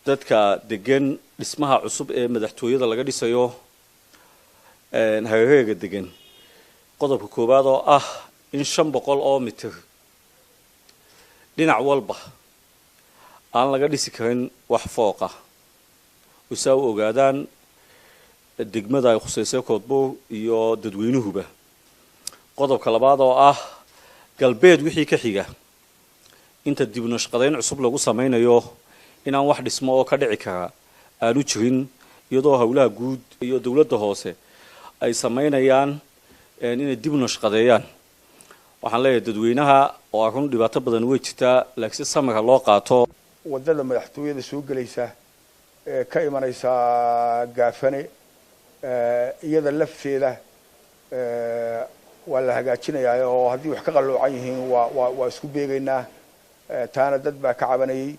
Dadka degan dhismaha cusub ee madaxtooyada laga dhisayo hareeraheega degan, qodobka koowaad oo ah in 500 oo mitir dhinac walba aan laga dhisi karin wax fooqa, saa u ogaadaan degmada ay khuseysay Koodbuur iyo dadweynuhuba. Qodobka labaad oo ah galbeed wixii ka xiga inta dibnashqadayn cusub lagu samaynayo inaan wax dhismo oo ka dhici kara aanu jirin, iyadoo howlaha guud iyo dowladda hoose ay samaynayaan inay dib nashqadeeyaan. Waxaan leeyahay dadweynaha oo arun dhibaato badan way jirtaa, laakiin si samirka loo qaato. Waddada madaxtooyada soo gelaysa ee ka imanaysa Gaafane iyada lafteeda waa la hagaajinayaa, oo haddii wax ka qalloocan yihiin waa isku beegaynaa. Taana dad baa ka cabanayay,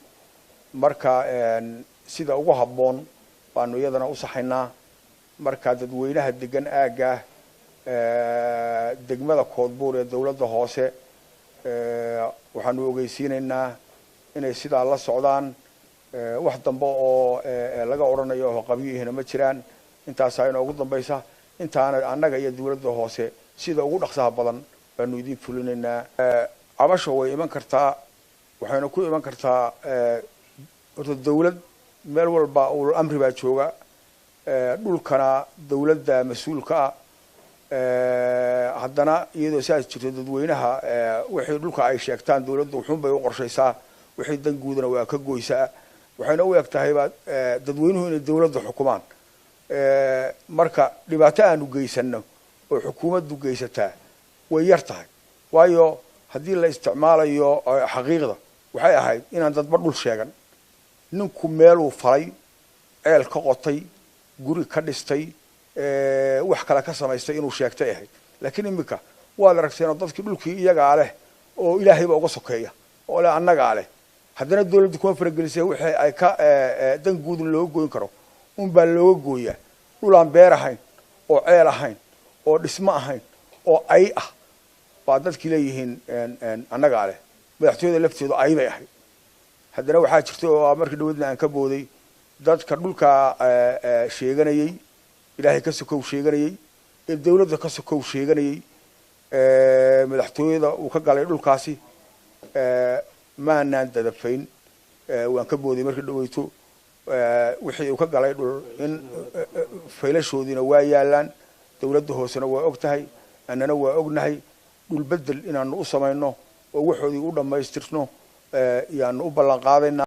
marka sida ugu habboon baanu iyadana u saxaynaa. Marka dadweynaha degan aagga degmada Koodbuur ee dowladda hoose waxaanu ogeysiinaynaa inay sidaa la socdaan. Wax dambe oo laga odhanayo oo qabyihina ma jiraan. Intaasaa inoogu dambaysa. Intaana annaga iyo dowladda hoose sida ugu dhaqsaha badan baanu idiin fulinaynaa. Cabasho way iman kartaa, waxayna ku iman kartaa horta dawlad meel walba ulul amri baa jooga, dhulkana dawladda mas-uulka ah. Haddana iyadoo saas jirto, dadweynaha wixii dhulka ay sheegtaan dawladdu wuxuun bay u qorshaysaa, wixii dan guudana waa ka goysaa. Waxayna u eg tahayba dadweynuhu inay dawladda xukumaan. Marka dhibaato aanu geysano oo xukuumaddu geysataa way yar tahay, waayo haddii la isticmaalayo xaqiiqda waxay ahayd inaan dadba dhul sheegan. Ninku meeluu falay, ceel ka qotay, guri ka dhistay, wax kale ka samaystay inuu sheegtay ahayd. Laakiin iminka waad aragteenoo dadkii dhulkii iyagaa leh oo ilaahayba uga sokeeya oo leh annagaa leh. Haddana dawladdu kuma faragelisay, wixii ay ka dan guudun looga goyn karo unbaa looga gooyaa. Dhul aan beer ahayn oo ceel ahayn oo dhismo ahayn oo ay ah baa dadkii leeyihiin annagaa leh. Madaxtooyada lafteedu ay bay ahayd. Haddana waxaa jirta oo markii dhawadna aan ka booday, dadka dhulka sheeganayey, ilaahay ka sokow sheeganayey ee dawladda ka sokow sheeganayey madaxtooyada uu ka galay dhulkaasi maanaan dadafayn. Waan ka booday markii dhaweyto. Wixii uu ka galay dhul in faylashoodiina waa yaalaan, dawladda hoosena waa og tahay, annana waa ognahay. Dhul bedel inaanu u samayno oo waxoodii u dhammaystirno yaanu u ballan qaadaynaa.